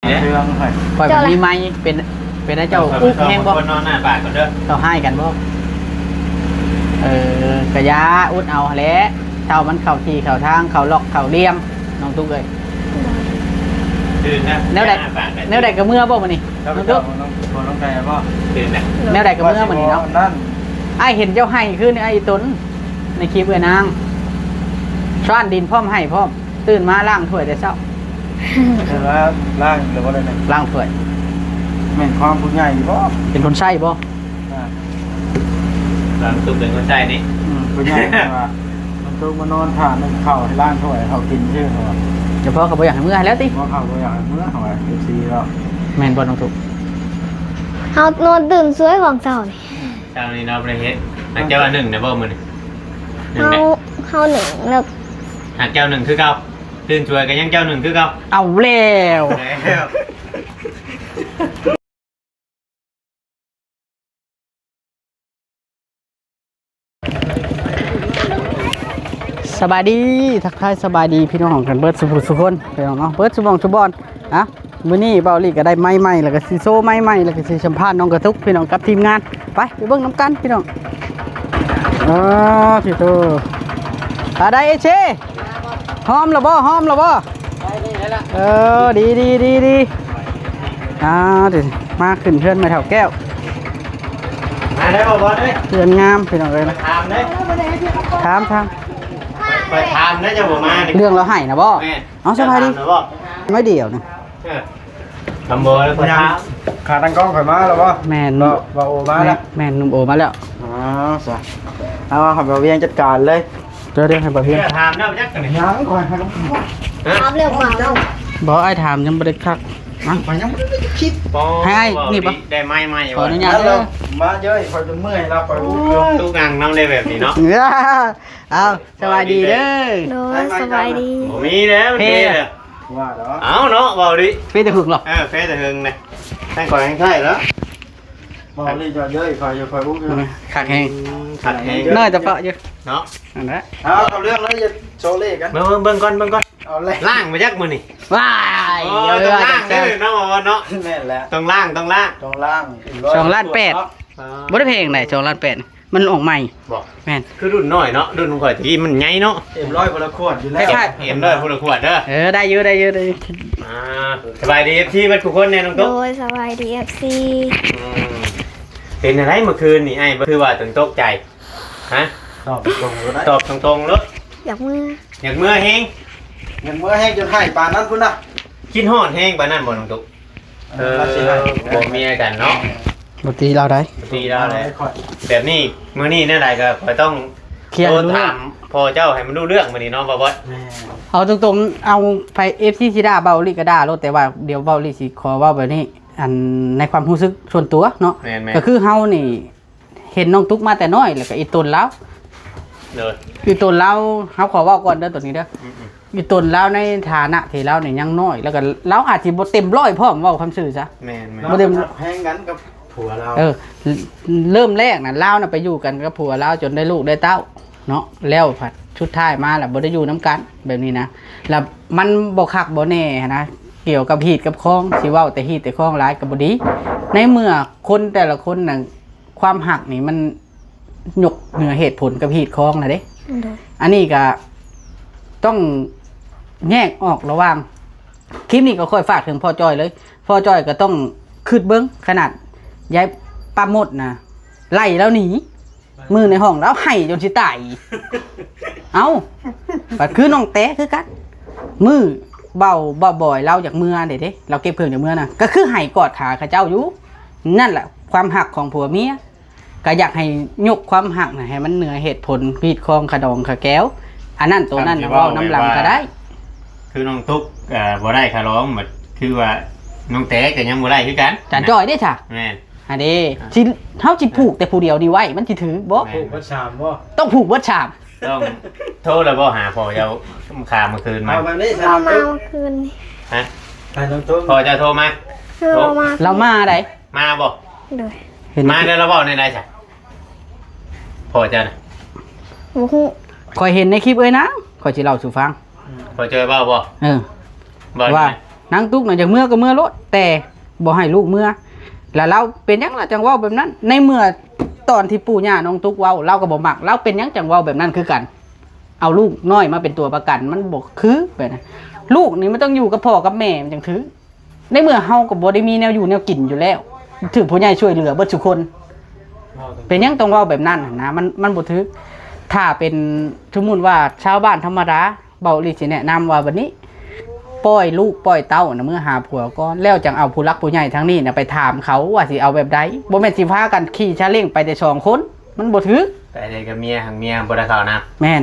ເລື່ອງຂ້ອຍ ຂ້ອຍມັນມີໄມ ເປັນ ເປັນເຈົ້າອຸກແຮງບໍ່? ຄົນນອນໜ້າປາກກ່ອນເດີ. ເຂົາຮ້າຍກັນບໍ່? ເອີ ກະຢ່າອຸດເອົາຫັ້ນແຫຼະ ເທົ່າມັນເຂົ້າທີ່ເຂົ້າທາງ ເຂົ້າລັອກເຂົ້າຫຼ່ຽມ ນ້ອງຕຸກເອີຍ. ຕື່ນນະ ແນວໃດ ແນວໃດກະເມືອບໍ່ມື້ນີ້ ນ້ອງຕຸກ? ແນວໃດກະເມືອມື້ນີ້ເນາະ. ອ້າຍເຫັນເຈົ້າໄຫ້ຄືນນີ້ ອ້າຍອີຕົນ ໃນຄລິບເອື້ອຍນາງ ຊານດິນພ້ອມໄຫ້ພ້ອມ. ຕື່ນມາລ້າງຖ້ວຍແຕ່ເຊົ້າ. ເອີ ລ້າງແລ້ວບໍ່ໄດ້ ລ້າງຖ້ວຍ. ແມ່ນຄວາມຜູ້ໃຫຍ່ບໍ່? ເປັນຄົນໃຊ້ບໍ່? ອ່າ ຫຼານຕຸກເປັນຄົນໃຊ້ນີ້. ອືມ ຜູ້ໃຫຍ່ວ່າ ມັນຕຸກມານອນຖ້າໜຶ້ງເຂົ້າ ໃຫ້ລ້າງຖ້ວຍໃຫ້ເຂົາກິນຊື່. ເຈົ້າພໍ່ກໍບໍ່ຢາກໃຫ້ເມືອແລ້ວຕິ? ບໍ່ ເຂົາບໍ່ຢາກໃຫ້ເມືອ ເຂົາວ່າ ເອັຟຊີ ເນາະ. ແມ່ນບໍ່ນ້ອງຕຸກ? ເຮົານອນຕື່ນສວຍຂອງເຈົ້ານີ້. ເຈົ້ານີ້ເນາະ ບໍ່ໄດ້ເຮັດ. ຫາກເຈົ້າໜຶ້ງນະບໍ່ມື້ນີ້? ເຮົາ ເຮົາໜຶ້ງແລ້ວ ຫາກເຈົ້າໜຶ້ງຄືເກົ່າ. ຕື່ນສວຍກໍຍັງເຈົ້າໜຶ້ງຄືເກົ່າ. ເອົາແລ້ວ ເອົາແລ້ວ. ສະບາຍດີ ທັກທາຍສະບາຍດີພີ່ນ້ອງກັນເບິດສູ່ຜູ້ສູ່ຄົນ ພີ່ນ້ອງເນາະ ເບິດສູ່ໝ່ອງສູ່ບ່ອນ. ອ່ະ ມື້ນີ້ເບົາລີກໍໄດ້ໄມໃໝ່ ແລ້ວກໍຊິໂຊໄມໃໝ່ ແລ້ວກໍຊິສຳພາດນ້ອງກະຕຸກ ພີ່ນ້ອງ ກັບທີມງານ. ໄປ ໄປເບິ່ງນຳກັນພີ່ນ້ອງ. ເອີ ໂທ້ ອາ ໄດ້ເອເຊ ຫອມລະບໍ່? ຫອມລະບໍ່? ເອີ ດີ ດີ ດີ ດີ. ອ່າ ມາຂຶ້ນເຮືອນແມ່ເຖົ້າແກ້ວ ມາໄດ້ບໍ່ບອສເອີຍ? ເຮືອນງາມພີ່ນ້ອງເອີຍນະ. ຖາມເດີ ຖາມ ຖາມ ຂ້ອຍຖາມເດີ ເຈົ້າບໍ່ມານີ້. ເລື່ອງລາວໃຫ້ນະບໍ່? ແມ່ນ. ເອົາ ສະບາຍດີ ມາດຽວນະ. ເອີ ຄຳບໍ່ໄດ້ ຂ້ອຍຖາມ. ຂາຕັ້ງກ້ອງຂ້ອຍມາແລ້ວບໍ່? ແມ່ນ ບໍ່ ບໍ່ໂອມາແລ້ວ. ແມ່ນ ໜຸ່ມໂອມາແລ້ວ. ອໍ ຊະ ເອົາ ໃຫ້ບ່າວວຽງຈັດການເລີຍ. ເດີ ເດີ ໃຫ້ບ່າວວຽງຖາມແລ້ວຈັກນີ້. ຍັງ ຂ້ອຍ ຖາມແລ້ວ ບໍ່ ອ້າຍຖາມຍັງບໍ່ໄດ້ຄັກ. ອ່ະ ຂ້ອຍຍັງບໍ່ໄດ້ຄິດ. ໃຫ້ອ້າຍນີ້ບໍ່? ໄດ້ໄມໃໝ່ ຂໍອະນຸຍາດເດີ. ມາເດີ້ ຂ້ອຍຈົນເມື່ອຍແລ້ວ ຂ້ອຍ ໂອ້ຍ ຕຸກອັ່ງນຳເລີຍແບບນີ້ເນາະ. ເອົາ ສະບາຍດີເດີ. ໂດຍ ສະບາຍດີ. ບໍ່ມີແລ້ວເດ້. ວ່າດອກ ເອົາເນາະ ເວົ້າດິ. ເຟແຕ່ຫຶງເນາະ. ເອີ ເຟແຕ່ຫຶງນະ. ໃຫ້ຂ້ອຍໃຫ້ໃຊ້ແລ້ວ ເວົ້າເລີຍ ເຈົ້າເດີ້ ຂ້ອຍຢູ່ ຂ້ອຍອຸກຢູ່. ຄັກແຮງ ຄັກແຮງ ນ້ອຍແຕ່ເປາະຢູ່ເນາະ. ນັ້ນແຫຼະ ເອົາ ເອົາເລື່ອງເລີຍ ຢ່າໂຊເລກັນ. ເບິ່ງ ເບິ່ງ ເບິ່ງກ່ອນ ເບິ່ງກ່ອນ. ເອົາເລີຍ ລ້າງມາຈັກມື້ນີ້? ວ້າຍ ເອີ ຕ້ອງລ້າງເດີນ້ອງອອນເນາະ. ແມ່ນແຫຼະ ຕ້ອງລ້າງ ຕ້ອງລ້າງ ຕ້ອງລ້າງ. ສອງລ້ານແປດ ບໍ່ໄດ້ແພງໃດ ສອງລ້ານແປດ ມັນອອກໃໝ່. ບໍ່ ແມ່ນ ຄືລຸ້ນນ້ອຍເນາະ ລຸ້ນຂອງຂ້ອຍຕະກີ້ມັນໃຫຍ່ເນາະ. ເອັມຮ້ອຍຄົນລະຂວດຢູ່ແລ້ວ ຄ້າຍໆ ເອັມຮ້ອຍຄົນລະຂວດເດີ. ເອີ ໄດ້ຢູ່ ໄດ້ຢູ່ ໄດ້ຢູ່. ອ່າ ສະບາຍດີເອັຟຊີເບິດທຸກຄົນແນ່ນ້ອງຕຸກ. ໂດຍ ສະບາຍດີເອັຟຊີ. ອືມ ເປັນຈັ່ງໃດເມື່ອຄືນນີ້ ອ້າຍ ຄືວ່າຕົນຕົກໃຈ? ຮະ ຕອບຕົງໆໂລດ ຕອບຕົງໆໂລດ. ຢາກເມືອ ຢາກເມືອແຮງ ຢາກເມືອແຮງຈົນໄຫ້ປານນັ້ນພຸ້ນນະ. ຄິດຮອດແຮງປານນັ້ນບໍ່ນ້ອງຕຸກ? ເອີ ເອີ ຜົວເມຍກັນເນາະ ບໍ່ຕີລາວໃດ ບໍ່ຕີລາວໃດ. ແບບນີ້ ມື້ນີ້ແນວໃດກໍຂ້ອຍຕ້ອງເຄຍໃຫ້ຮູ້ເລື່ອງ ໂທຖາມພໍ່ເຈົ້າໃຫ້ມັນຮູ້ເລື່ອງມື້ນີ້ເນາະ ບ່າວບອດ. ແມ່ນ ເອົາຕົງໆ ເອົາໄປ ເອັຟຊີ ຊິດ່າເບົາລີກໍດ່າໂລດ ແຕ່ວ່າດຽວເບົາລີຊິຂໍເວົ້າແບບນີ້ ອັນ ໃນຄວາມຮູ້ສຶກສ່ວນຕົວເນາະ. ແມ່ນໆ ກໍຄືເຮົານີ້ ເຫັນນ້ອງຕຸກມາແຕ່ນ້ອຍ ແລ້ວກໍອີຕົນລາວ ໂດຍ ອີຕົນລາວ ເຮົາຂໍເວົ້າກ່ອນເດີໂຕນີ້ເດີ. ອືມໆ ອີຕົນລາວໃນຖານະທີ່ລາວນີ້ຍັງນ້ອຍ ແລ້ວກໍລາວອາດຊິບໍ່ເຕັມຮ້ອຍພ້ອມ ເວົ້າຄຳຊື່ຊະ. ແມ່ນໆ ບໍ່ເຕັມ ລາວກໍຮັກແພງກັນກັບຜົວລາວ. ເອີ ເລີ່ມແລກນະ ລາວນະໄປຢູ່ກັນກັບຜົວລາວຈົນໄດ້ລູກໄດ້ເຕົ້າເນາະ ແລ້ວພັດສຸດທ້າຍມາລະບໍ່ໄດ້ຢູ່ນຳກັນແບບນີ້ນະ ລະມັນບໍ່ຄັກບໍ່ແນ່ຫັ້ນນະ ກ່ຽວກັບຮີດກັບຄອງ ຊິເວົ້າແຕ່ຮີດແຕ່ຄອງຫຼາຍກໍບໍ່ດີ. ໃນເມື່ອຄົນແຕ່ລະຄົນນະ ຄວາມຮັກນີ້ມັນຍົກເໜືອເຫດຜົນກັບຮີດຄອງນະເດ້. ໂດຍ ອັນນີ້ກະຕ້ອງແຍກອອກລະຫວ່າງ ຄລິບນີ້ກໍຂ້ອຍຝາກເຖິງພໍ່ຈ້ອຍເລີຍ ພໍ່ຈ້ອຍກໍຕ້ອງຄິດເບິ່ງ ຂະໜາດຍາຍປາໂມດນະໄລ່ລາວໜີ ມື້ໃນຫ້ອງລາວໄຫ້ຈົນຊິຕາຍ. ເອົ້າ ບັດຄືນ້ອງແຕຄືກັນ ມື້ເບົາ ເບົາບອຍລາວຢາກເມືອເດ້ ເດ້ ລາວເກັບເຄື່ອງຈາກເມືອນະ ກໍຄືໄຫ້ກອດຂາເຂົາເຈົ້າຢູ່. ນັ້ນແຫຼະຄວາມຮັກຂອງຜົວເມຍ. ກໍຢາກໃຫ້ຍົກຄວາມຮັກນະໃຫ້ມັນເໜືອເຫດຜົນຮີດຄອງຂະດອງຂະແກ້ວ ອັນນັ້ນໂຕນັ້ນເວົ້ານຳຫຼັງກໍໄດ້. ຄືນ້ອງຕຸກ ເອີ ບໍ່ໄດ້ຂະດອງ ບາດຄືວ່ານ້ອງແຕກໍຍັງບໍ່ໄດ້ຄືກັນ. ຈານຈ້ອຍເດ້ຊະ. ແມ່ນ ຫັ້ນເດ້ ອ່າ ຊິ ເຮົາຊິຜູກແຕ່ຜູ້ດຽວນີ້ໄວ້ ມັນຊິຖືກບໍ່? ແມ່ນ ຜູກເບິດສາມບໍ່? ຕ້ອງຜູກເບິດສາມ. ຕ້ອງໂທແລ້ວບໍ່ຫາພໍ່ເຈົ້າ ຄ່ຳມື້ຄືນມາ? ເອົາແບບນີ້ ລາວມາເມື່ອຄືນນີ້. ຮະ? ໃຫ້ນ້ອງຕຸກ ພໍ່ເຈົ້າໂທມາ? ໂທມາ ລາວມາໃດ? ມາບໍ່? ໂດຍ ເຫັນ ມາແລ້ວລາວເວົ້າແນວໃດຊະ? ພໍ່ເຈົ້ານະ ບໍ່ຮູ້ ຂ້ອຍເຫັນໃນຄລິບເອີຍນາງ ຂ້ອຍຊິເລົ່າສູ່ຟັງ. ອືມ ພໍ່ເຈົ້າເວົ້າບໍ່? ເອີ ເວົ້າວ່າ ນາງຕຸກນະຢາກເມືອກໍເມືອໂລດ ແຕ່ບໍ່ໃຫ້ລູກເມືອ. ແລ້ວລາວເປັນຫຍັງລາວຈັ່ງເວົ້າແບບນັ້ນ? ໃນເມື່ອຕອນທີ່ປູ່ຍ່ານ້ອງຕຸກເວົ້າ ລາວກໍບໍ່ມັກ, ລາວເປັນຫຍັງຈັ່ງເວົ້າແບບນັ້ນຄືກັນ? ເອົາລູກນ້ອຍມາເປັນຕົວປະກັນ ມັນບໍ່ຄືແບບນັ້ນ. ລູກນີ້ມັນຕ້ອງຢູ່ກັບພໍ່ກັບແມ່ມັນຈັ່ງຖືກ. ໃນເມື່ອເຮົາກໍບໍ່ໄດ້ມີແນວຢູ່ແນວກິນຢູ່ແລ້ວ ຖືກຜູ້ໃຫຍ່ຊ່ວຍເຫຼືອເບິດທຸກຄົນ. ເປັນຫຍັງຕ້ອງເວົ້າແບບນັ້ນຫັ້ນນະ? ມັນ ມັນບໍ່ຖືກ. ຖ້າເປັນ ສົມມຸດວ່າຊາວບ້ານທຳມະດາ ເບົາອີ່ຫຼີຊິແນະນຳວ່າ ບັດນີ້ປ່ອຍລູກປ່ອຍເຕົ້ານະເມືອຫາຜົວກ່ອນ ແລ້ວຈັ່ງເອົາຜູ້ຫຼັກຜູ້ໃຫຍ່ທາງນີ້ນະໄປຖາມເຂົາວ່າຊິເອົາແບບໃດ. ບໍ່ແມ່ນຊິພາກັນຂີ່ຊາເລ້ງໄປແຕ່ສອງຄົນ ມັນບໍ່ຖືກ. ໄປໄດ້ກັບເມຍ ຫາກເມຍບໍ່ໄດ້ເຂົ້ານຳ. ແມ່ນ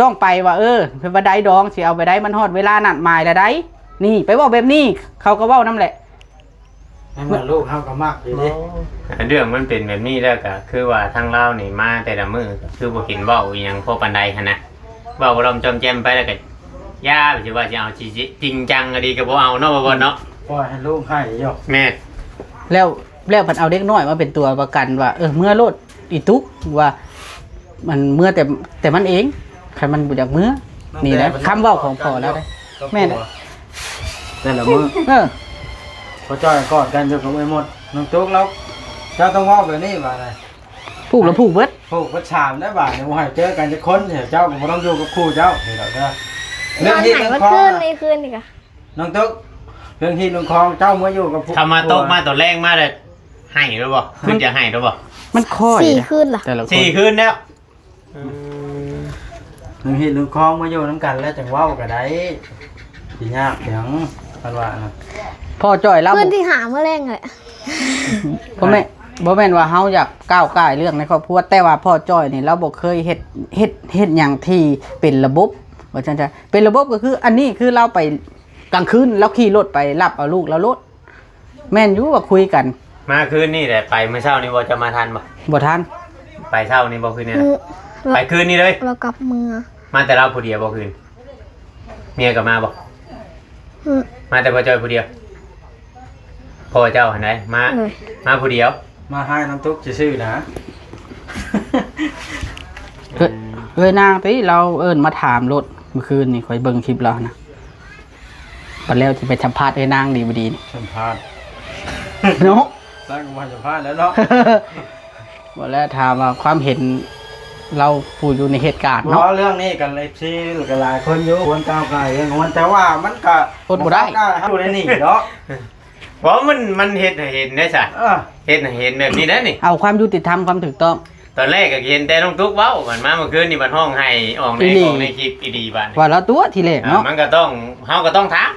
ຕ້ອງໄປວ່າ ເອີ ເພິ່ນວ່າໄດ້ດອງ ຊິເອົາແບບໃດ ມັນຮອດເວລານັດໝາຍແລ້ວໃດ໋. ນີ້ ໄປເວົ້າແບບນີ້ ເຂົາກໍເວົ້ານຳແຫຼະ. ໃນເມື່ອລູກເຮົາກໍມັກຢູ່ເດ້. ເລື່ອງມັນເປັນແບບນີ້ແລ້ວ ກໍຄືວ່າທາງລາວນີ້ມາແຕ່ລະມື້ ກໍຄືບໍ່ເຫັນເວົ້າອີ່ຫຍັງພໍປານໃດຫັ້ນນະ. ເວົ້າລອມຈອມແຈມໄປແລ້ວກໍຢ່າ ຊິວ່າຊິເອົາຈິງຈັງອີ່ຫຼີກໍບໍ່ເອົາເນາະ ບໍ່ ບໍ່ເນາະ. ປ່ອຍໃຫ້ລູກໄຫ້ຢູ່. ແມ່ນ. ແລ້ວ ແລ້ວເພິ່ນເອົາເດັກນ້ອຍມາເປັນຕົວປະກັນວ່າ ເອີ ເມືອໂລດອີຕຸກ ວ່າມັນເມືອແຕ່ ແຕ່ມັນເອງ. ຄັນມັນບໍ່ຢາກເມືອ ນີ້ແຫຼະຄຳເວົ້າຂອງພໍ່ລາວເດ້. ແມ່ນ. ແຕ່ລະມື້ ເອີ ພໍ່ຈ້ອຍກອດກັນຢູ່ກັບເອື້ອຍມົດ. ນ້ອງຕຸກລາວ ເຈົ້າຕ້ອງເວົ້າແບບນີ້ບາດນີ້. ຜູກລະຜູກເບິດ ຜູກເບິດສາມໄດ້ບາດນີ້. ບໍ່ໃຫ້ເຈີກັນຈັກຄົນ ເຈົ້າກໍບໍ່ຕ້ອງຢູ່ກັບຄູ່ເຈົ້າ. ນີ້ດອກເດີ ເລື່ອງຮີດເລື່ອງຄອງ ຄືນນີ້ຄືນນີ້ກະ ນ້ອງຕຸກ ເລື່ອງຮີດເລື່ອງຄອງ ເຈົ້າເມືອຢູ່ກັບຜູ້ ຖ້າມາຕົກມາຕອນແລງມາແລ້ວ ໃຫ້ຫຼືບໍ່? ຄຶດຢາກໃຫ້ຫຼືບໍ່? ມັນຄ່ອຍ ສີ່ຄືນລະ ແຕ່ລະຄົນ ສີ່ຄືນແລ້ວ. ອືມ ເລື່ອງຮີດເລື່ອງຄອງມາຢູ່ນຳກັນແລ້ວຈັ່ງເວົ້າກໍໄດ້ ຊິຍາກຫຍັງ ຄັນວ່ານະ. ພໍ່ຈ້ອຍລາວ ຄືນທີຫ້າມື້ແລງແຫຼະ. ບໍ່ແມ່ນ ບໍ່ແມ່ນວ່າເຮົາຢາກກ້າວກ່າຍເລື່ອງໃນຄອບຄົວ ແຕ່ວ່າພໍ່ຈ້ອຍນີ້ລາວບໍ່ເຄີຍເຮັດ ເຮັດ ເຮັດຫຍັງທີ່ເປັນລະບົບ ວ່າຊັ້ນຊະ. ເປັນລະບົບກໍຄື ອັນນີ້ຄືລາວໄປກາງຄືນ ລາວຂີ່ລົດໄປຮັບເອົາລູກລາວໂລດ. ແມ່ນຢູ່ວ່າຄຸຍກັນ. ມາຄືນນີ້ແຫຼະ ໄປມື້ເຊົ້ານີ້ບໍ່ ເຈົ້າມາທັນບໍ່? ບໍ່ທັນ. ໄປເຊົ້ານີ້ບໍ່ ຄືນນີ້ນະ? ອືມ ໄປຄືນນີ້ເລີຍ ລາວກັບເມືອ. ມາແຕ່ລາວຜູ້ດຽວບໍ່ຄືນ? ເມຍກໍມາບໍ່? ອືມ ມາແຕ່ພໍ່ຈ້ອຍຜູ້ດຽວ? ພໍ່ເຈົ້າຫັ້ນໃດ ມາ ໂດຍ ມາຜູ້ດຽວ. ມາຫານ້ອງຕຸກຊື່ໆນະ. ເອີ ເອີຍນາງຕິ ລາວເອີ້ນມາຖາມໂລດ ມື້ຄືນນີ້ຂ້ອຍເບິ່ງຄລິບລາວນະ. ບັດແລ້ວຊິໄປສຳພາດເອື້ອຍນາງດີບໍ່ດີນີ້ ສຳພາດເນາະ. ນາງກໍບໍ່ໃຫ້ສຳພາດແລ້ວເນາະ. ບໍ່ແລ້ວ ຖາມວ່າຄວາມເຫັນລາວຜູ້ຢູ່ໃນເຫດການເນາະ. ບໍ່ ເລື່ອງນີ້ກັນ ເອັຟຊີ ກໍຫຼາຍຄົນຢູ່ ຄວນກ້າວໄກ່ເລື່ອງຄວນ ແຕ່ວ່າມັນກໍອົດບໍ່ໄດ້ ບໍ່ກ້າເຮົາຢູ່ໃນນີ້ເນາະ. ເວົ້າມັນ ມັນເຮັດໃຫ້ເຫັນໄດ້ຊະ ເອີ ເຮັດໃຫ້ເຫັນແບບນີ້ໄດ໋ນີ້ ເອົາຄວາມຍຸຕິທຳ ຄວາມຖືກຕ້ອງ. ຕອນແລກກໍເຫັນແຕ່ນ້ອງຕຸກເວົ້າ ບັດມາເມື່ອຄືນນີ້ບັດຮ້ອງໄຫ້ອອກໃນ ອີ່ຫຼີ ອອກໃນຄລິບອີ່ຫຼີບາດນີ້ ວ່າລາວຕົວະທີແລກເນາະ. ມັນກໍຕ້ອງ ເຮົາກໍຕ້ອງຖາມ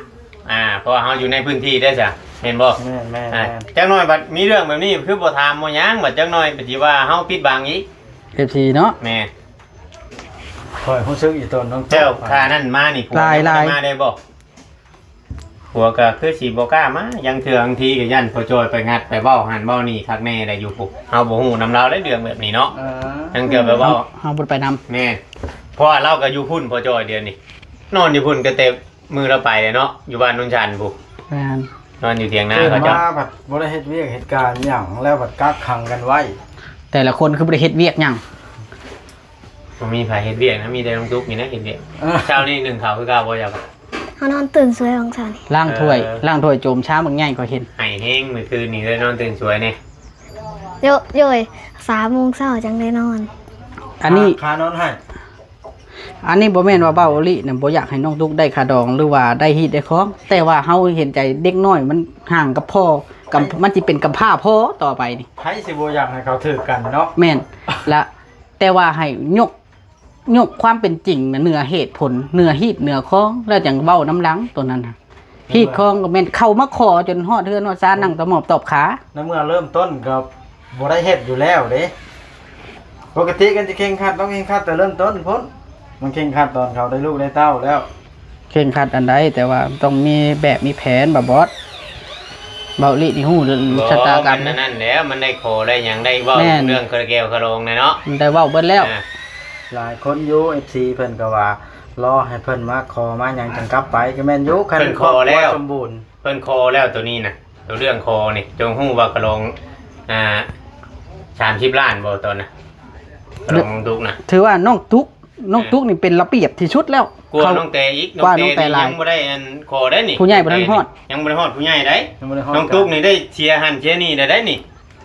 ອ່າ ເພາະວ່າເຮົາຢູ່ໃນພື້ນທີ່ໄດ້ຊະ ແມ່ນບໍ່? ແມ່ນໆໆ. ອ່າ ຈັກໜ້ອຍບັດມີເລື່ອງແບບນີ້ ຄືບໍ່ຖາມບໍ່ຫຍັງ ບັດຈັກໜ້ອຍປະຕິວ່າເຮົາປິດບັງອີກ ເອັຟຊີ ເນາະ. ແມ່ນ. ຂ້ອຍຮູ້ສຶກອີ່ຕົນນ້ອງ ເຈົ້າ ຖ້ານັ້ນມານີ້ ຜົວ ຫຼາຍໆ ຍັງບໍ່ໄດ້ມາໄດ້ບໍ່? ຜົວກໍຄືຊິບໍ່ກ້າມາ ຍັງເທື່ອ ບາງທີກໍຢ້ານພໍ່ຈ້ອຍໄປງັດໄປເວົ້າຫັ້ນເວົ້ານີ້ຄັກແນ່ໄດຢູ່ພຸ້ນ. ເຮົາບໍ່ຮູ້ນຳລາວເດ້ເລື່ອງແບບນີ້ເນາະ. ເອີ ຍັງເທື່ອໄປເວົ້າ ເຮົາ ເຮົາບໍ່ໄດ້ໄປນຳ. ແມ່ນ ເພາະວ່າລາວກໍຢູ່ພຸ້ນ ພໍ່ຈ້ອຍດຽວນີ້ ນອນຢູ່ພຸ້ນກໍແຕ່ມື້ລາວໄປແຫຼະເນາະ ຢູ່ບ້ານໂນນຊັນພຸ້ນ. ແມ່ນ ນອນຢູ່ຖຽງນາເຂົາເຈົ້າ. ມາພັດບໍ່ໄດ້ເຮັດວຽກເຮັດການຫຍັງ ແລ້ວພັດກັກຂັງກັນໄວ້. ແຕ່ລະຄົນຄືບໍ່ໄດ້ເຮັດວຽກຫຍັງ. ບໍ່ມີໃຜເຮັດວຽກນະ ມີແຕ່ນ້ອງຕຸກນີ້ນະເຮັດວຽກ. ເອີ ເຊົ້ານີ້ໜຶ້ງເຂົ້າຄືເກົ່າບໍ່? ເຈົ້າ ເຮົານອນຕື່ນສວຍຫວ່າງເຊົ້ານີ້ ລ້າງຖ້ວຍ ເອີ ລ້າງຖ້ວຍໂຈມຊາມບັກໃຫຍ່ ຂ້ອຍເຫັນ. ໄຫ້ແຮງມື້ຄືນນີ້ເລີຍ ນອນຕື່ນສວຍແນ່. ໂຢ ໂຢຍ ສາມໂມງເຊົ້າຈັ່ງໄດ້ນອນ. ອັນນີ້ ຄ່ານອນໃຫ້. ອັນນີ້ບໍ່ແມ່ນວ່າເບົາອີ່ຫຼີນະ ບໍ່ຢາກໃຫ້ນ້ອງຕຸກໄດ້ຄ່າດອງ ຫຼືວ່າໄດ້ຮີດໄດ້ຄອງ ແຕ່ວ່າເຮົາເຫັນໃຈເດັກນ້ອຍ ມັນຫ່າງກັບພໍ່ ກັບ ມັນຊິເປັນກຳພ້າພໍ່ຕໍ່ໄປນີ້. ໃຜຊິບໍ່ຢາກໃຫ້ເຂົາຖືກກັນເນາະ. ແມ່ນ ລະ ແຕ່ວ່າໃຫ້ຍົກ ຍົກຄວາມເປັນຈິງນະ ເໜືອເຫດຜົນ ເໜືອຮີດເໜືອຄອງ ແລ້ວຈັ່ງເວົ້ານຳຫຼັງໂຕນັ້ນນະ. ຮີດຄອງກໍແມ່ນເຂົ້າມາຂໍຈົນຮອດເຮືອນຮອດຊານ ນັ່ງຕະໝອບຕອບຂາ. ໃນເມື່ອເລີ່ມຕົ້ນກໍບໍ່ໄດ້ເຮັດຢູ່ແລ້ວເດ້. ປົກກະຕິກໍຈະເຄັ່ງຄັດ ຕ້ອງເຄັ່ງຄັດແຕ່ເລີ່ມຕົ້ນພຸ້ນ. ມັນເຄັ່ງຄັດຕອນເຂົາໄດ້ລູກໄດ້ເຕົ້າແລ້ວ. ເຄັ່ງຄັດອັນໃດ ແຕ່ວ່າຕ້ອງມີແບບມີແຜນ ບໍ່ບອດ. ເບົາອີ່ຫຼີນີ້ຮູ້ ບໍ່ ຊະຕາກຳ ມັນອັນນັ້ນແຫຼະ ມັນໄດ້ຂໍໄດ້ຫຍັງ ໄດ້ເວົ້າ ແມ່ນ ເລື່ອງຄາແກ່ວຄາລອງແຫຼະເນາະ ໄດ້ເວົ້າເບິດແລ້ວ. ອ່າ ຫຼາຍຄົນຢູ່ ເອັຟຊີ ເພິ່ນກໍວ່າ ລໍໃຫ້ເພິ່ນມາຂໍມາຫຍັງຈັ່ງກັບໄປ ກໍແມ່ນຢູ່. ຄັນຄອບຄົວສົມບູນ ເພິ່ນຂໍແລ້ວ ໂຕນີ້ນະ ໂຕເລື່ອງຂໍນີ້ ຈົ່ງຮູ້ວ່າຄາລອງ ອ່າ ສາມສິບລ້ານບໍ່ຕອນນະ ຄາລອງນ້ອງຕຸກນະ. ຖືວ່ານ້ອງຕຸກ ນ້ອງຕຸກນີ້ເປັນລະບຽບທີ່ສຸດແລ້ວ ກວ່ານ້ອງແຕອີກ ນ້ອງແຕນີ້ຍັງບໍ່ໄດ້ອັນຂໍໄດ້ນີ້ ຜູ້ໃຫຍ່ບໍ່ທັນຮອດ ຍັງບໍ່ໄດ້ຮອດຜູ້ໃຫຍ່ໄດ໋ ຍັງບໍ່ໄດ້ຮອດ ນ້ອງຕຸກນີ້ໄດ້ເສຍຫັ້ນເສຍນີ້ໄດ້ໄດ໋ນີ້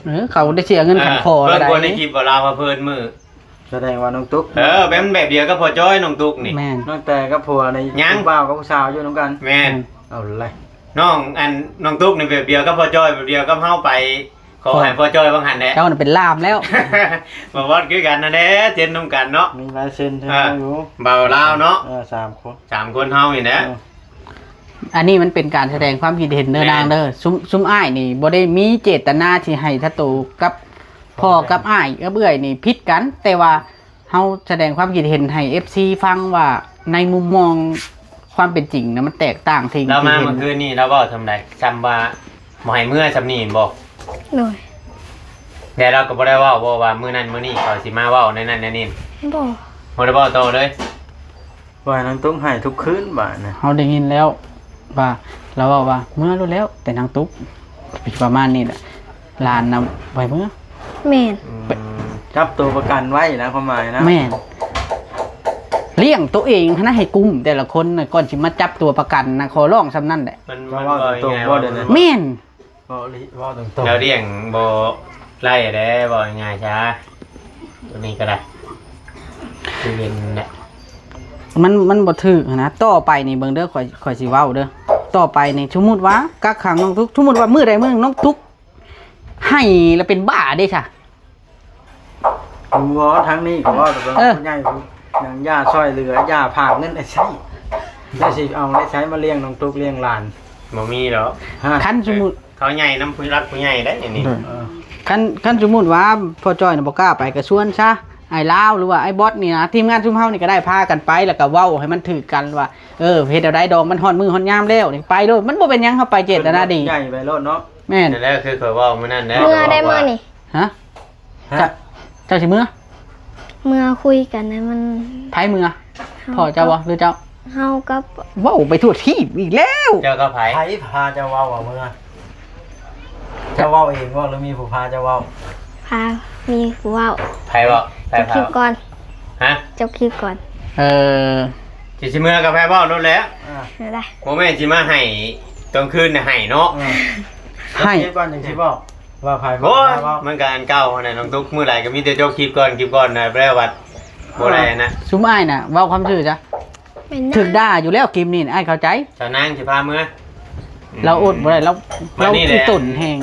ເອີ ເຂົາໄດ້ເສຍເງິນຂັນຂໍແລ້ວໄດ໋ ເບິ່ງກ່ອນໃນຄລິບວ່າລາວພາເພີນມື້ ສະແດງວ່ານ້ອງຕຸກ ເອີ ແບບ ແບບດຽວກັບພໍ່ຈ້ອຍ ນ້ອງຕຸກນີ້ ແມ່ນ ນ້ອງແຕກັບຜົວນີ້ຍັງ ຜູ້ບ່າວກັບຜູ້ສາວຢູ່ນຳກັນ ແມ່ນ ເອົາແຫຼະ ນ້ອງ ອັນ ນ້ອງຕຸກນີ້ແບບດຽວກັບພໍ່ຈ້ອຍ ແບບດຽວກັບເຮົາໄປ ຂໍໃຫ້ພໍ່ຈ້ອຍວ່າງຫັ້ນແຫຼະ ເຈົ້ານັ້ນເປັນລ່າມແລ້ວ ບໍ່ວອດຄືກັນຫັ້ນແຫຼະ ເຊັນນຳກັນເນາະ ມີລາຍເຊັນແທ້ຢູ່ ເບົາລາວເນາະ ເອີ ສາມຄົນ ສາມຄົນເຮົານີ້ແຫຼະ ເອີ ອັນນີ້ມັນເປັນການສະແດງຄວາມຄິດເຫັນເດີ ແມ່ນ ນາງເດີ ຊຸມ ຊຸມອ້າຍນີ້ບໍ່ໄດ້ມີເຈດຕະນາທີ່ໃຫ້ທະໂຕກັບພໍ່ກັບອ້າຍກັບເອື້ອຍນີ້ຜິດກັນ ແຕ່ວ່າ ເຮົາສະແດງຄວາມຄິດເຫັນໃຫ້ເອັຟຊີຟັງວ່າ ໃນມຸມມອງຄວາມເປັນຈິງນະ ມັນແຕກຕ່າງທີ່ ລາວມາເມື່ອຄືນນີ້ ລາວເວົ້າຊ່ຳໃດ? ຊ່ຳວ່າບໍ່ໃຫ້ເມືອຊ່ຳນີ້ແມ່ນບໍ່? ໂດຍ ແຕ່ລາວກໍບໍ່ໄດ້ເວົ້າບໍ່ວ່າມື້ນັ້ນມື້ນີ້ເຂົາຊິມາເວົ້າແນວນັ້ນແນວນີ້? ບໍ່ ບໍ່ໄດ້ເວົ້າຕໍ່ເລີຍ? ວ່ານາງຕຸກໃຫ້ທຸກຄືນບາດນະ ເຮົາໄດ້ຍິນແລ້ວວ່າລາວເວົ້າວ່າ ເມືອໂລດແລ້ວ ແຕ່ນາງຕຸກ ປະມານນີ້ແຫຼະ ຫຼານນະບໍ່ໃຫ້ເມືອ ແມ່ນ ອືມ ຈັບຕົວປະກັນໄວ້ນະ ຄວາມໝາຍນະ ແມ່ນ ລ້ຽງໂຕເອງຫັ້ນນະໃຫ້ກຸ້ມ ແຕ່ລະຄົນນະ ກ່ອນຊິມາຈັບຕົວປະກັນນະ ຂໍຮ້ອງຊ່ຳນັ້ນແຫຼະ ມັນ ມັນເວົ້າຕົງໆບໍ່ ເວົ້າແບບນັ້ນ ແມ່ນ ເວົ້າອີ່ຫຼີ ເວົ້າຕົງໆ ແລ້ວລ້ຽງບໍ່ໄລ່ແດ່ ເວົ້າງ່າຍໆຊະ ໂຕນີ້ກໍໄດ້ ຄືເຫັນແຫຼະ ມັນ ມັນບໍ່ຖືກຫັ້ນນະ ຕໍ່ໄປນີ້ເບິ່ງເດີ ຂ້ອຍ ຂ້ອຍຊິເວົ້າເດີ ຕໍ່ໄປນີ້ ສົມມຸດວ່າກັກຂັງນ້ອງຕຸກ ສົມມຸດວ່າມື້ໃດມື້ໜຶ່ງນ້ອງຕຸກ ໄຫ້ລະເປັນບ້າເດ້ຊະ ບໍ່ ທາງນີ້ກໍເວົ້າແຕ່ ເອີ ຜູ້ໃຫຍ່ຜູ້ ຫຍັງຢ່າຊ່ອຍເຫຼືອ ຢ່າຝາກເງິນໃຫ້ໃຊ້ ແລ້ວຊິເອົາໄດ້ໃສມາລ້ຽງນ້ອງຕຸກລ້ຽງຫຼານ ບໍ່ມີດອກ ຮະ ຄັນສົມມຸດ ເຂົາໃຫຍ່ນຳຜູ້ຫຼັກຜູ້ໃຫຍ່ໄດ໋ອັນນີ້ ເອີ ເອີ ຄັນ ຄັນສົມມຸດວ່າພໍ່ຈ້ອຍນະບໍ່ກ້າໄປ ກໍຊວນຊະ ອ້າຍລາວ ຫຼືວ່າອ້າຍບອດນີ້ນະ ທີມງານຊຸມເຮົານີ້ກໍໄດ້ພາກັນໄປ ແລ້ວກໍເວົ້າໃຫ້ມັນຖືກກັນວ່າ ເອີ ເຮັດແນວໃດດອກ ມັນຮອດມື້ຮອດຍາມແລ້ວນີ້ ໄປໂລດ ມັນບໍ່ເປັນຫຍັງ ເຮົາໄປເຈດຕະນາດີ ໃຫຍ່ໄປໂລດເນາະ ແມ່ນ ນັ້ນແຫຼະ ຄືຂ້ອຍເວົ້າມື້ນັ້ນແຫຼະ ເມືອໄດ້ມື້ນີ້ ຮະ ຮະ ເຈົ້າ ເຈົ້າຊິເມືອ? ເມືອຄຸຍກັນໃຫ້ມັນ ໃຜເມືອ? ເຮົາ ພໍ່ເຈົ້າບໍ່ ກັບ ຫຼືເຈົ້າ? ເຮົາກັບ ເວົ້າໄປທົ່ວທີບອີກແລ້ວ ເຈົ້າກັບໃຜ? ໃຜພາເຈົ້າເວົ້າວ່າເມືອ? ເຈົ້າເວົ້າເອງບໍ່ ຫຼືມີຜູ້ພາເຈົ້າເວົ້າ? ພາ ມີຜູ້ເວົ້າ ໃຜເວົ້າ? ໃຜພາ? ຈົບຄລິບກ່ອນ ຮະ? ຈົບຄລິບກ່ອນ ເອີ ຊິ ຊິເມືອກັບໃຜເວົ້າໂລດແຫຼະ ອ່າ ໄດ້ ບໍ່ແມ່ນຊິມາໃຫ້ຕອນຄືນນະໃຫ້ເນາະ ອ່າ ໃຫ້ ຈົບຄລິບກ່ອນຈັ່ງຊິເວົ້າ ວ່າໃຜ ໂອ້ຍ ມັນກໍອັນເກົ່າຫັ້ນນະ ນ້ອງຕຸກ ມື້ໃດກໍມີແຕ່ຈົບຄລິບກ່ອນ ຄລິບກ່ອນນະ ແລ້ວບັດບໍ່ໄດ້ນະ ຊຸມອ້າຍນະ ເວົ້າຄວາມຊື່ຊະ ຖືກດ່າຢູ່ແລ້ວ ຄລິບນີ້ອ້າຍເຂົ້າໃຈ ສາວນາງຊິພາເມືອ ລາວອົດບໍ່ໄດ້ ລາວ ລາວອີ່ຕົນແຮງ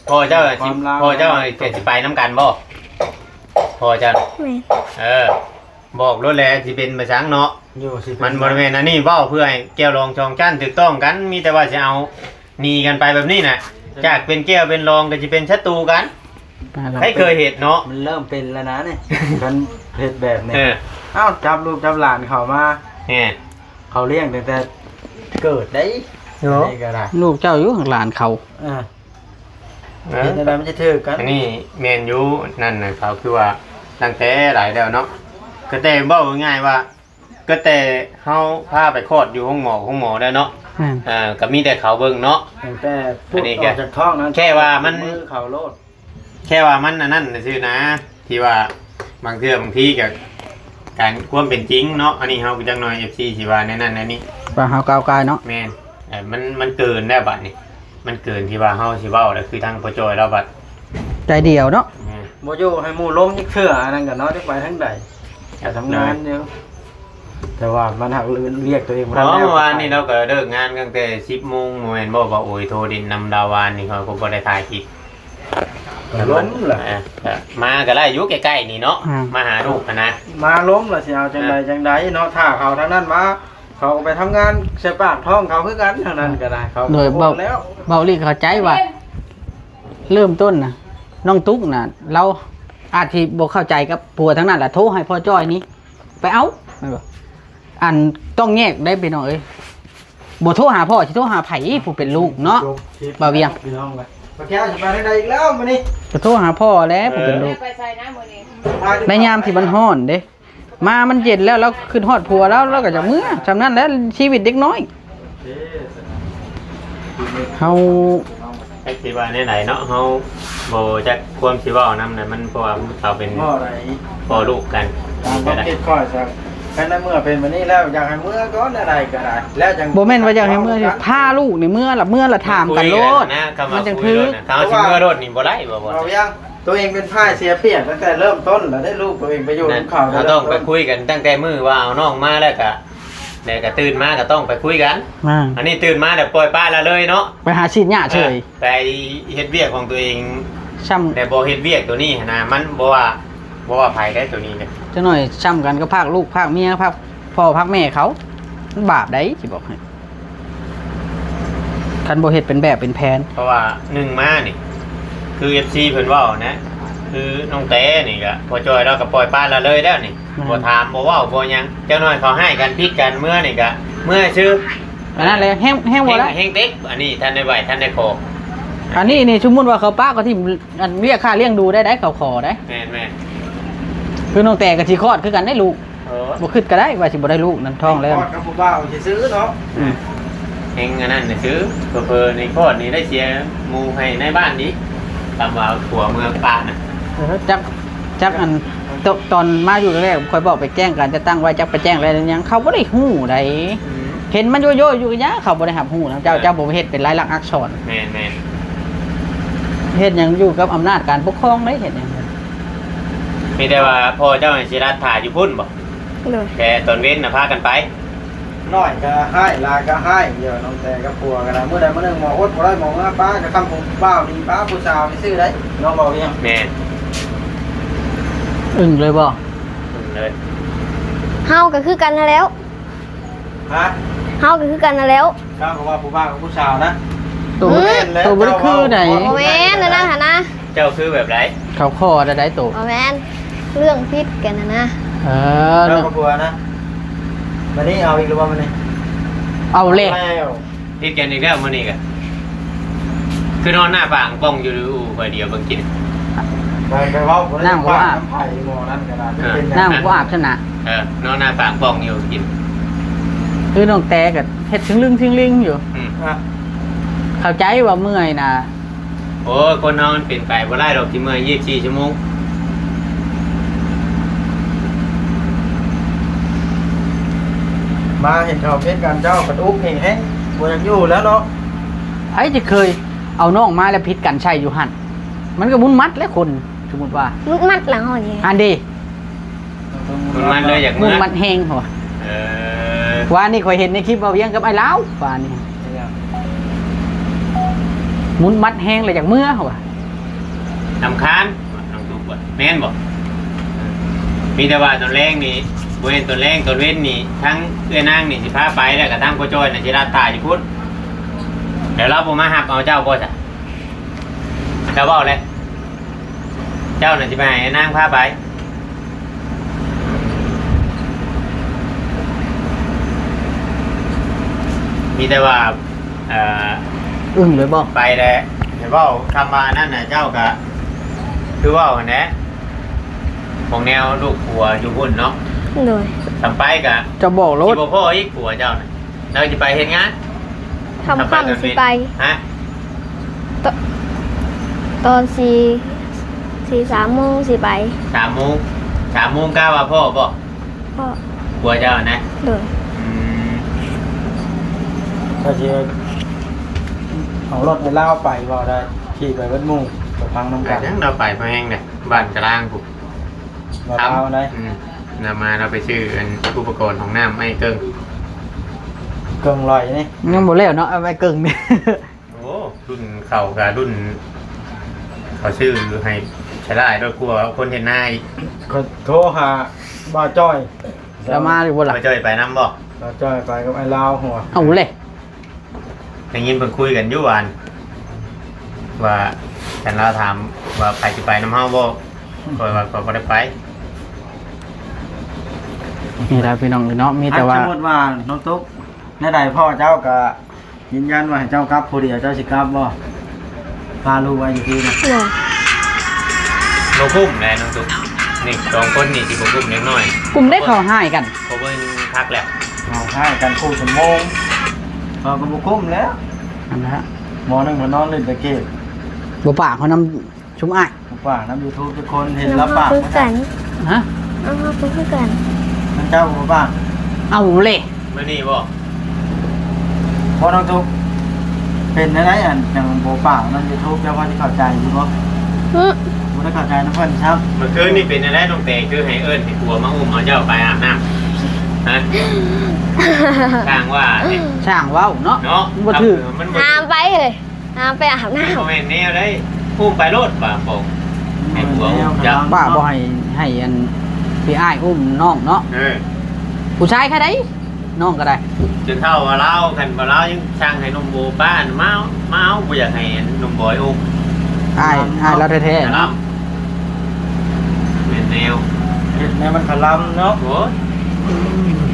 ພໍ່ເຈົ້າຊິ ພໍ່ເຈົ້າຊິໄປນຳກັນບໍ່? ພໍ່ເຈົ້າ ແມ່ນ ເອີ ບອກໂລດແຫຼະ ຊິເປັນໄປສັງເນາະ ມັນບໍ່ແມ່ນ ອັນນີ້ເວົ້າເພື່ອໃຫ້ແກ້ວລອງສອງຊັ້ນຖືກຕ້ອງກັນ ມີແຕ່ວ່າຊິເອົາ ໜີກັນໄປແບບນີ້ນະ ຈາກເປັນແກ້ວເປັນລອງກໍຊິເປັນສັດຕູກັນ ໃຜເຄີຍເຮັດເນາະ ມັນເລີ່ມເປັນແລ້ວນະນີ້ ຄັນເຮັດແບບນີ້ ເອີ ເອົ້າ ຈັບລູກຈັບຫຼານເຂົ້າມາ ແມ່ນ ເຂົາລ້ຽງຕັ້ງແຕ່ເກີດໄດ໋ ເນາະ ນີ້ກໍໄດ້ ລູກເຈົ້າຢູ່ ຫຼານເຂົາ ເອີ ເອີ ເຮັດແນວໃດມັນຈະຖືກກັນ ອັນນີ້ແມ່ນຢູ່ ນັ້ນນະ ເຂົາຄືວ່າຕັ້ງແຕ່ຫຼາຍແລ້ວເນາະ ກໍແຕ່ເວົ້າງ່າຍໆວ່າ ກໍແຕ່ເຮົາພາໄປຄອດຢູ່ໂຮງໝໍ ໂຮງໝໍແລ້ວເນາະ ແມ່ນ ເອີ ກໍມີແຕ່ເຂົາເບິ່ງເນາະ ຕັ້ງແຕ່ປຸດ ອັນນີ້ກໍ ອອກຈາກທ້ອງນັ້ນ ແຄ່ວ່າມັນ ມືເຂົາໂລດ ແຄ່ວ່າມັນອັນນັ້ນຊື່ນະ ທີ່ວ່າບາງເທື່ອບາງທີກໍການຄວາມເປັນຈິງເນາະ ອັນນີ້ເຮົາກໍຈັກໜ່ອຍ ເອັຟຊີ ຊິວ່າແນວນັ້ນແນວນີ້ ວ່າເຮົາກ້າວກ່າຍເນາະ ແມ່ນ ເອີ ມັນ ມັນເກີນແລ້ວບັດນີ້ ມັນເກີນທີ່ວ່າເຮົາຊິເວົ້າແລ້ວ ຄືທາງພໍ່ຈ້ອຍລາວບັດ ໃຈດຽວເນາະ ແມ່ນ ບໍ່ຢູ່ໃຫ້ໝູ່ລົມຈັກເທື່ອ ອັນນັ້ນກໍເນາະ ຈັກໄປທາງໃດ ໄປທຳງານຢູ່ ແຕ່ວ່າມັນຫາກວຽກຕົວເອງບໍ່ທັນແລ້ວ ເມື່ອວານນີ້ລາວກໍເລີກງານຕັ້ງແຕ່ສິບໂມງ ບໍ່ແມ່ນບໍ່ ບໍ່ໂອຍໂທຫຼິ້ນນຳລາວວານນີ້ ເຂົາກໍບໍ່ໄດ້ຖ່າຍຄລິບ ກໍລົມແຫຼະ ເອີ ກໍມາກໍໄດ້ຢູ່ໃກ້ໆນີ້ເນາະ ອ່າ ມາຫາລູກຫັ້ນນະ ມາລົມລະຊິເອົາຈັ່ງໃດຈັ່ງໃດເນາະ ຖ້າເຂົາທາງນັ້ນມາ ເຂົາກໍໄປທຳງານໃສ່ປາກທ້ອງເຂົາຄືກັນ ທາງນັ້ນກໍໄດ້ ເຂົາ ໂດຍ ເວົ້າ ເວົ້າອີ່ຫຼີເຂົ້າໃຈວ່າ ເລີ່ມຕົ້ນນະ ນ້ອງຕຸກນະ ລາວອາດຊິບໍ່ເຂົ້າໃຈກັບຜົວທາງນັ້ນລະ ໂທໃຫ້ພໍ່ຈ້ອຍນີ້ ໄປເອົາ ແມ່ນບໍ່? ອັນຕ້ອງແຍກໄດ້ພີ່ນ້ອງເອີຍ ບໍ່ໂທຫາພໍ່ ຊິໂທຫາໃຜ ຜູ້ເປັນລູກເນາະ ບ່າວວຽງ ພີ່ນ້ອງ ປາແກ້ວຊິໄປທາງໃດອີກແລ້ວມື້ນີ້ ກໍໂທຫາພໍ່ແຫຼະ ຜູ້ເປັນລູກ ໄປໃສນະມື້ນີ້ ໃນຍາມທີ່ມັນຮ້ອນເດ້ ມາມັນເຢັນແລ້ວ ລາວຄິດຮອດຜົວລາວ ລາວກໍຢາກເມືອ ຊ່ຳນັ້ນແຫຼະ ຊີວິດເດັກນ້ອຍ ເຮົາ ຈັກຊິວ່າແນວໃດເນາະ ເຮົາບໍ່ຈັກຄວາມຊິເວົ້ານຳນະ ມັນ ເພາະວ່າເຂົາເປັນພໍ່ລູກກັນ ຕາມຄວາມຄິດຂ້ອຍຊະ ຄັນໃນເມື່ອເປັນແບບນີ້ແລ້ວ ຢາກໃຫ້ເມືອກ່ອນ ແນວໃດກໍໄດ້ ແລ້ວຈັ່ງ ບໍ່ແມ່ນວ່າຢາກໃຫ້ເມືອ ພາລູກນີ້ເມືອລະ ເມືອລະຖາມກັນໂລດ ມັນຈັ່ງຖືກ. ຖ້າວ່າຊິເມືອໂລດນີ້ບໍ່ໄດ້ບໍ່ ບໍ່ຫຍັງ ຕົວເອງເປັນຝ່າຍເສຍປຽບຕັ້ງແຕ່ເລີ່ມຕົ້ນແລ້ວເດ້ ລູກຕົວເອງໄປຢູ່ນຳເຂົາ ເຮົາຕ້ອງໄປຄຸຍກັນຕັ້ງແຕ່ມື້ວ່າເອົານ້ອງມາແລ້ວກະ ແລ້ວກະຕື່ນມາກໍຕ້ອງໄປຄຸຍກັນ. ອັນນີ້ຕື່ນມາແລ້ວປ່ອຍປະລະເລີຍເນາະ ໄປຫາສີດຫຍ້າເສີຍ ໄປເຮັດວຽກຂອງຕົວເອງ ຊ່ຳ ແຕ່ບໍ່ເຮັດວຽກຕົວນີ້ຫັ້ນນະ ມັນບໍ່ວ່າ ບໍ່ວ່າໃຜໄດ້ຕົວນີ້ເດ້. ຈັກໜ້ອຍຊ່ຳກັນກັບພາກລູກພາກເມຍ ພາກພໍ່ພາກແມ່ເຂົາ ມັນບາບໃດ໋ ຊິບອກໃຫ້ ຄັນບໍ່ເຮັດເປັນແບບເປັນແຜນ. ເພາະວ່າໜຶ່ງມານີ້ ຄືເອັຟຊີເພິ່ນເວົ້ານະ ຄືນ້ອງແຕນີ້ກະ ພໍ່ຈ້ອຍລາວກະປ່ອຍປະລະເລີຍແລ້ວນີ້ ບໍ່ຖາມບໍ່ເວົ້າບໍ່ຫຍັງ ຈັກໜ້ອຍເຂົາຮ້າຍກັນຜິດກັນເມືອນີ້ກະເມືອຊື່. ອັນນັ້ນແຫຼະ ແຮງ ແຮງບໍ່ໄດ້ ແຮງເຕັກ ອັນນີ້ທັນໄດ້ໄຫວ້ທັນໄດ້ຂໍ. ອັນນີ້ນີ້ສົມມຸດວ່າເຂົາປະກໍທີ່ ອັນວຽກຄ່າລ້ຽງດູໄດ້ ໄດ້ເຂົາຂໍໄດ້. ແມ່ນໆ ຄືນ້ອງແຕກໍຊິຄອດຄືກັນໄດ້ລູກ ບໍ່ຄິດກໍໄດ້ວ່າຊິບໍ່ໄດ້ລູກນັ້ນ ທ້ອງແລ້ວ ຄອດກັບຜູ້ບ່າວຊື່ໆເນາະ. ອືມ ເຮັງອັນນັ້ນຊື່ ເຜີໆນີ້ຄອດນີ້ໄດ້ເສຍໝູ່ໃຫ້ນາຍບ້ານອີກ ຕາມວ່າຜົວເມືອປະນະ. ເອີ ຈັກ ຈັກອັນ ຕ- ຕອນມາຢູ່ແລກໆ ຂ້ອຍບອກໄປແຈ້ງການຈັດຕັ້ງໄວ້ ຈັກໄປແຈ້ງໄດ້ຫຼືຍັງ ເຂົາບໍ່ໄດ້ຮູ້ໃດ໋. ອືມ ເຫັນມັນໂຢໆຢູ່ກະຢ່າ ເຂົາບໍ່ໄດ້ຮັບຮູ້ນຳເຈົ້າ ເຈົ້າບໍ່ເຮັດເປັນລາຍລັກອັກສອນ. ແມ່ນໆ ເຮັດຫຍັງຢູ່ກັບອຳນາດການປົກຄອງເດ້ ເຮັດຫຍັງ. ມີແຕ່ວ່າພໍ່ເຈົ້າຊິລັດຖ້າຢູ່ພຸ້ນບໍ? ໂດຍ ແຕ່ຕອນເວັນນະພາກັນໄປ. ນ້ອຍກໍຮ້າຍ ຫຼາຍກໍຮ້າຍ ດຽວນ້ອງແຕກັບຜົວກໍໄດ້ ມື້ໃດມື້ໜຶ່ງໝໍອົດບໍ່ໄດ້ ໝໍເມືອປະ ກໍຄຳຜູ້ບ່າວນີ້ປະ ຜູ້ສາວນີ້ຊື່ໃດ໋ ນ້ອງເວົ້າອີຫຍັງ. ແມ່ນ ອຶ້ງເລີຍບໍ? ອຶ້ງເລີຍ. ເຮົາກໍຄືກັນຫັ້ນແຫຼ້ວ. ຮະ? ເຮົາກໍຄືກັນຫັ້ນແຫຼ້ວ. ເຈົ້າກໍວ່າຜູ້ບ່າວກັບຜູ້ສາວນະ. ໂຕ ອືມ ໂຕບໍ່ໄດ້ຄືໃດ໋. ບໍ່ແມ່ນອັນນັ້ນຫັ້ນນະ. ເຈົ້າຄືແບບໃດ? ເຂົາຂໍແນວໃດໂຕ? ບໍ່ແມ່ນ ເລື່ອງຜິດກັນຫັ້ນນະ. ເອີ ເຈົ້າກັບຜົວນະ ບັດນີ້ເອົາອີກແລ້ວບໍ່ມື້ນີ້? ເອົາແລ້ວ ຜິດກັນອີກແລ້ວມື້ນີ້ກະ ຄືນອນໜ້າປາກປ່ອງຢູ່ຜູ້ດຽວເບິ່ງກິນ. ໄປ ໄປເວົ້າບໍ່ໄດ້ ນ້ຳບໍ່ອາບ ນ້ຳໄຜໝໍນັ້ນກໍໄດ້ ເອີ ເປັນຫຍັງ ນ້ຳບໍ່ອາບຊັ້ນນະ. ເອີ ນອນໜ້າປາກປ່ອງຢູ່ກິນ. ຄືນ້ອງແຕກໍເຮັດຊຶງລຶ້ງຊຶງລິງຢູ່. ອືມ ເຂົ້າໃຈວ່າເມື່ອຍນະ. ໂອ້ຍ ຄົນເຮົາມັນເປັນໄປບໍ່ໄດ້ດອກ ຊິເມື່ອຍຊາວສີ່ຊົ່ວໂມງ. ມາເຫັນເຂົາເຮັດກັນ ເຈົ້າກະອຸກແຮງໆ ບໍ່ຢາກຢູ່ແລ້ວເນາະ. ໃຜຈະເຄີຍເອົານ້ອງມາແລ້ວຜິດກັນໃສ່ຢູ່ຫັ້ນ? ມັນກໍມຸນມັດແຫຼະຄົນ ສົມມຸດວ່າ ມຸນມັດແລ້ວເຮົານີ້ ອັນເດ ມຸນມັດເລີຍ ຢາກມຸນມັດແຮງເຂົາວ່າ. ເອີ ວານນີ້ຂ້ອຍເຫັນໃນຄລິບເວົ້າວຽງກັບອ້າຍລາວ ວານນີ້ ມຸນມັດແຮງແລ້ວຢາກເມືອເຂົາວ່າ ລຳຄານ ນ້ອງຕຸກວ່າ ແມ່ນບໍ່? ມີແຕ່ວ່າຕອນແລງນີ້ ບໍ່ແມ່ນຕອນແລງ ຕອນເວັນນີ້ ທັງເອື້ອຍນາງນີ້ຊິພາໄປ ແລ້ວກໍທັງພໍ່ຈ້ອຍນະຊິລັດຖ້າຢູ່ພຸ້ນ. ແລ້ວລາວບໍ່ມາຮັບເອົາເຈົ້າບໍ່ຊະ? ລາວເວົ້າແລ້ວ ເຈົ້ານະຊິໄປໃຫ້ນາງພາໄປ. ມີແຕ່ວ່າ ເອີ ອຶ້ງເລີຍບໍ່? ໄປແລ້ວ ໃຫ້ເວົ້າຄຳວ່ານັ້ນນະ ເຈົ້າກະຄືເວົ້າຫັ້ນແຫຼະ ຂອງແນວລູກຜົວຢູ່ພຸ້ນເນາະ. ໂດຍ ທຳໄປກະ ເຈົ້າບອກໂລດ ຊິບໍ່ພໍອີກຜົວເຈົ້ານະ. ລາວຊິໄປເຮັດງານ ຄ່ຳໆຊິໄປ. ຮະ? ຕ- ຕອນສີ່ ສີ່ ສາມໂມງຊິໄປ. ສາມໂມງ ສາມໂມງກະວ່າພໍ້ບໍ່? ພໍ້. ຜົວເຈົ້ານະ? ໂດຍ. ອືມ ກໍຊິເອົາລົດໃຫ້ລາວໄປບໍ່ໄດ້ ຂີ່ໄປເບິດໝູ່ ໄປຟັງນຳກັນ. ໄປຫຍັງລາວໄປພໍແຮງເດ້ ບ້ານກະລາງພຸ້ນ. ບໍ່ລາວໃດ໋. ອືມ ນຳມາ ລາວໄປຊື້ອັນອຸປະກອນຫ້ອງນ້ຳໃຫ້ເກິ່ງ ເກິ່ງລອຍນີ້ ຍັງບໍ່ແລ້ວເນາະ ເອົາໄວ້ເກິ່ງນີ້. ໂອ້ ລຸ້ນເຂົາກະລຸ້ນ ເຂົາຊື້ໃຫ້ຊະຫຼາຍໂລດ ກວ່າຄົນເຮັດນາອີກ. ຂ້ອຍໂທຫາບ່າວຈ້ອຍ ລາວມາຢູ່ບໍ່ລະ? ບ່າວຈ້ອຍໄປນຳບໍ່? ບ່າວຈ້ອຍໄປກັບອ້າຍລາວຫັ້ນຫວາ. ເອົາເລີຍ ໄດ້ຍິນເພິ່ນຄຸຍກັນຢູ່ວ່າ ວ່າຄັນລາວຖາມວ່າໃຜຊິໄປນຳເຮົາບໍ່ ຂ້ອຍວ່າຂ້ອຍບໍ່ໄດ້ໄປ. ນີ້ລະພີ່ນ້ອງເອີຍເນາະ ມີແຕ່ວ່າ ສົມມຸດວ່ານ້ອງຕຸກ ແນວໃດພໍ່ເຈົ້າກະຢືນຢັນວ່າໃຫ້ເຈົ້າກັບຜູ້ດຽວ ເຈົ້າຊິກັບບໍ່? ພາລູກໄວ້ຢູ່ທີ່ນະ. ບໍ່ ບໍ່ກຸ້ມແຫຼະນ້ອງຕຸກ ນີ້ສອງຄົນນີ້ຊິບໍ່ກຸ້ມເດັກນ້ອຍ. ກຸ້ມໄດ້ ເຂົາຮ້າຍກັນ ເຂົາເບິ່ງຄັກແລ້ວ ເຂົາຮ້າຍກັນຄູ່ຊົ່ວໂມງ ເຂົາກໍບໍ່ກຸ້ມແລ້ວ. ອັນນະ ໝໍໜຶ່ງມານອນຫຼິ້ນແຕ່ເກມ ບໍ່ປາກເຂົານຳຊຸມອ້າຍ ບໍ່ປາກນຳຢູທູບ ທຸກຄົນເຫັນລາວປາກຄືກັນ. ຮະ? ເອົາ ເຮົາກໍຄືກັນ. ມັນເຈົ້າບໍ່ປາກ? ເອົາເລີຍ. ມື້ນີ້ບໍ່? ບໍ່ ນ້ອງຕຸກ ເປັນແນວໃດ ອັນ ຫຍັງບໍ່ປາກນຳຢູທູບ ເຈົ້າພໍຊິເຂົ້າໃຈຢູ່ບໍ່? ຫຶ? ບໍ່ໄດ້ເຂົ້າໃຈນຳເພິ່ນຊ້ຳ. ເມື່ອຄືນນີ້ເປັນແນວໃດ ນ້ອງແຕ ຄືໃຫ້ເອີ້ນໃຫ້ຜົວມາອຸ້ມເອົາເຈົ້າໄປອາບນ້ຳ? ຮະ? ຊ່າງວ່າແທ້ ຊ່າງເວົ້າເນາະ ເນາະ ມັນບໍ່ຖືກ ມັນບໍ່ຖືກ ຫ້າມໄປເລີຍ. ຫາໄປອາບນ້ຳ. ບໍ່ແມ່ນແນວໃດ ອຸ້ມໄປໂລດ ປາປອງ ໃຫ້ຜົວອຸ້ມເຈົ້າ. ປ້າບໍ່ໃຫ້ ໃຫ້ອັນ ພີ່ອ້າຍອຸ້ມນ້ອງເນາະ. ເອີ ຜູ້ຊາຍໃຜໃດ ນ້ອງກໍໄດ້. ຈົນເຖົ້າວ່າລາວ ຄັນວ່າລາວຍັງສັ່ງໃຫ້ໜຸ່ມໂອປ້ານ ມາເອົາ ມາເອົາ ບໍ່ຢາກໃຫ້ໜຸ່ມບອຍອຸ້ມ. ອ້າຍ ອ້າຍລາວແທ້ໆ ຄະລຳ ເນາະ ແມ່ນແນວ ເຮັດແນວມັນຄະລຳເນາະ. ໂອ້ຍ ອືມ